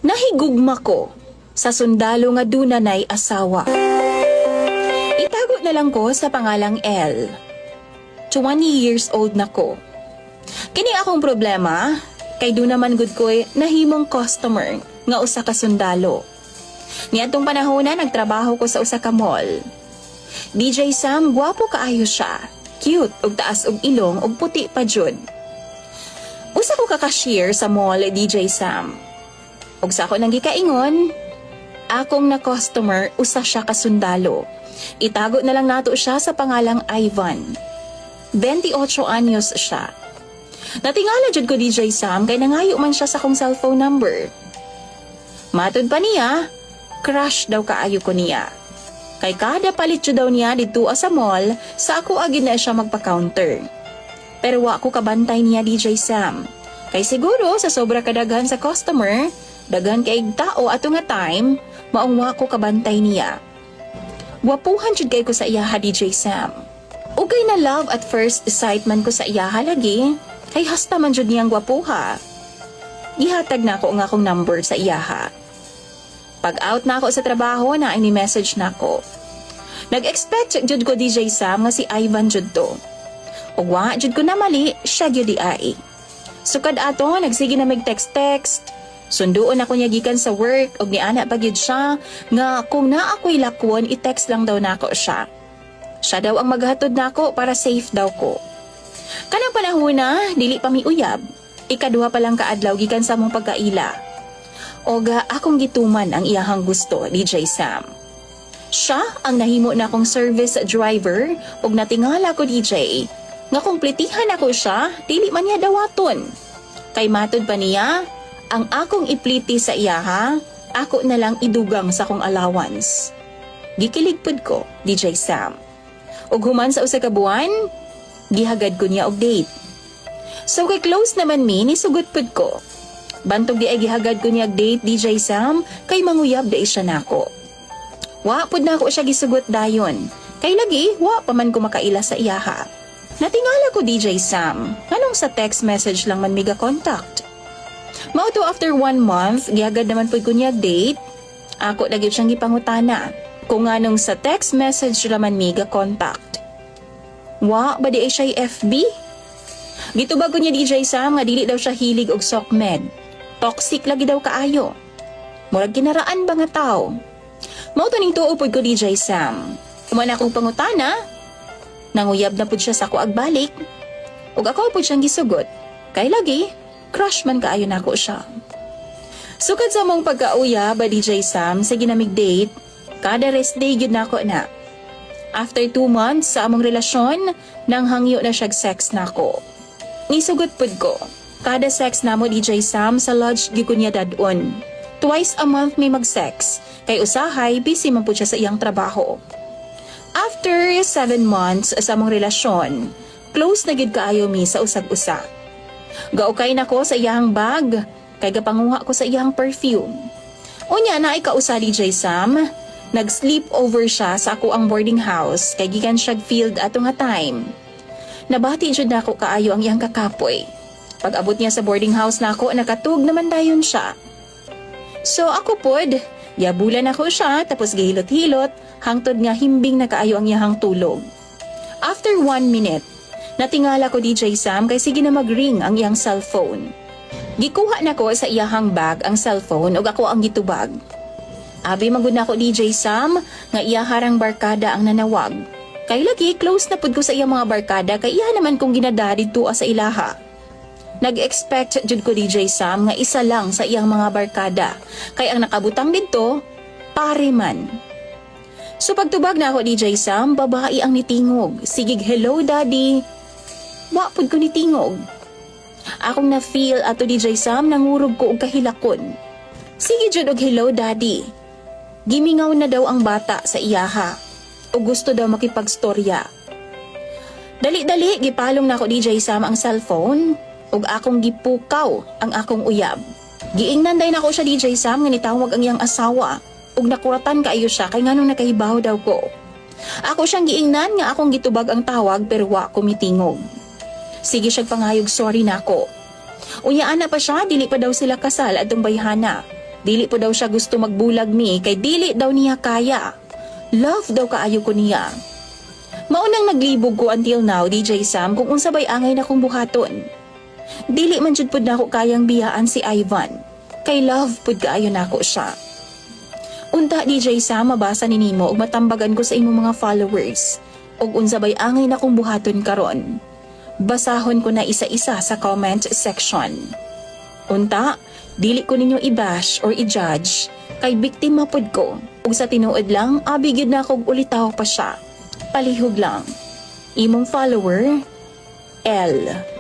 Nahigugma ko sa sundalo nga duna nay asawa. Itago na lang ko sa pangalang L. 20 years old na ko. Kini akong problema, kay duna man gud ko'y nahimong customer nga usa ka sundalo. Niadtong panahon na nagtrabaho ko sa usa ka mall. DJ Sam, gwapo kaayo siya. Cute ug taas og ilong ug puti pa jud. Usa ko ka cashier sa mall, DJ Sam. Ug sa ako nang gikaingon, akong na customer usa siya ka sundalo. Itago na lang nato siya sa pangalang Ivan. 28 anyos siya. Natingala jud ko, DJ Sam, kay nangayo man siya sa akong cellphone number. Matud pa niya, crush daw kaayo ko niya. Kay kada palit jud daw niya didto sa mall, sa ako agid na siya magpa-counter. Pero wa ko kabantay niya, DJ Sam. Kay siguro sa sobra kadaghan sa customer, daghan kay tao ato nga time, maong wa ko kabantay niya. Gwapuhan jud kay ko sa iyaha, DJ Sam. Ugay na love at first sight man ko sa iyaha lagi, kay hasta man jud niyang gwapuha. Gihatag na ako ang akong number sa iyaha. Pag out na ako sa trabaho na ni message na ako. Nag-expect jud ko, DJ Sam, nga si Ivan jud to. Ug wa jud ko na mali, siya gyud di ay. Sukad ato, nagsige na mig text-text. Sunduon ako niya gikan sa work ug niana pa gyud siya nga kung naa ako'y lakwon, i-text lang daw nako siya. Siya daw ang maghatod nako para safe daw ko. Kanang panahon na, dili pa mi uyab. Ikaduha pa lang kaadlaw gikan sa among pagkaila. Oga akong gituman ang iyahang gusto, DJ Sam. Siya ang nahimo na akong service driver ug natingala ko, DJ, nga kung plitihan ako siya, dili man niya dawaton. Kay matud pa niya, ang akong ipliti sa iyaha, ako na lang idugang sa akong allowance. Gikilig pud ko, DJ Sam. Ug human sa usa ka buwan, gihagad ko niya og date. So kay close naman mi, nisugot pud ko. Bantog di ay gihagad ko niya og date, DJ Sam, kay manguyab di siya nako. Wa pud nako siya gisugot dayon. Kay lagi, wa pa man ko makaila sa iyaha. Natingala ko, DJ Sam, nganong sa text message lang man miga contact. Mao to after one month, gihagad naman pud ko niya og date. Ako lagi siyang gipangutana kung nganong sa text message raman miga contact. Wa ba di ay siya FB? Gitubag ko niya, DJ Sam, nga dili daw siya hilig og socmed. Toxic lagi daw kaayo. Murag kinaraan ba nga tao? Mao to ning tuo pud ko, DJ Sam. Human akong pangutana, nanguyab na pud siya sa ako agbalik. Ug ako pud siyang gisugot. Kay lagi, crush man kaayo nako siya. Sukad sa among pagkauyab ba, DJ Sam, sa ginamig date, kada rest day gyud nako na. After 2 months sa among relasyon, nang hangyo na siyag sex nako. Nisugot pud ko. Kada sex namo, DJ Sam, sa lodge gyud ko niya dad-on. Twice a month may mag-sex, kay usahay busy man pud siya sa iyang trabaho. After 7 months sa among relasyon, close na gyud kaayo mi sa usag-usa. Gaukay na ko sa iyang bag, kay gapanguha ko sa iyang perfume. Unya na kausa, DJ Sam, nag-sleep over siya sa ako ang boarding house kay gikan siya field ato nga time. Nabati jud nako kaayo ang iyang kakapoy. Pag abot niya sa boarding house nako, nakatug naman dayon siya. So ako pod, yabulan ako siya tapos gihilot-hilot hangtod nga himbing na kaayo ang iyahang tulog. After one minute, natingala ko, DJ Sam, kay sige na mag-ring ang iyang cellphone. Gikuha na ko sa iyahang bag ang cellphone ug ako ang gitubag. Abi magud nako, DJ Sam, nga iyaharang barkada ang nanawag. Kay lagi close na pud ko sa iyang mga barkada kay iya naman kong ginada didto sa ilaha. Nag-expect jud ko, DJ Sam, nga isa lang sa iyang mga barkada kay ang nakabutang didto pare man. So pagtubag na ako, DJ Sam, babae ang nitingog. Sigig, "Hello, Daddy." Wa pud ko nitingog. Akong na-feel ato, DJ Sam, nangurog ko og kahilakon. Sige jud og "Hello, Daddy." Gimingaw na daw ang bata sa iyaha o gusto daw makipagstorya. Dali-dali, gipalong na ako, DJ Sam, ang cellphone ug akong gipukaw ang akong uyab. Giingnan day nako siya, DJ Sam, nga nitawag ang iyang asawa ug nakuratan kaayo siya kay nganong nakahibaw daw ko. Ako siyang giingnan nga akong gitubag ang tawag pero wa ko mitingog. Sige siya pangayog sorry nako. Unya ana pa siya, dili pa daw sila kasal adtong bayhana. Dili po daw siya gusto magbulag mi kay dili daw niya kaya. Love daw kaayo ko niya. Maunang naglibog ko until now, DJ Sam, kung unsa bay angay na kong buhaton. Dili man jud pud nako kayang biyaan si Ivan. Kay love pud kaayo nako siya. Unta, DJ Sam, mabasa ni nimo ug matambagan ko sa imong mga followers. Ug unsa bay angay na kong buhaton karon. Basahon ko na isa-isa sa comment section. Unta, dili ko ninyo i-bash or i-judge kay biktima pud ko. Ug sa tinuod lang, abi gyud na akong ulitaw pa siya. Palihog lang. Imong follower, L.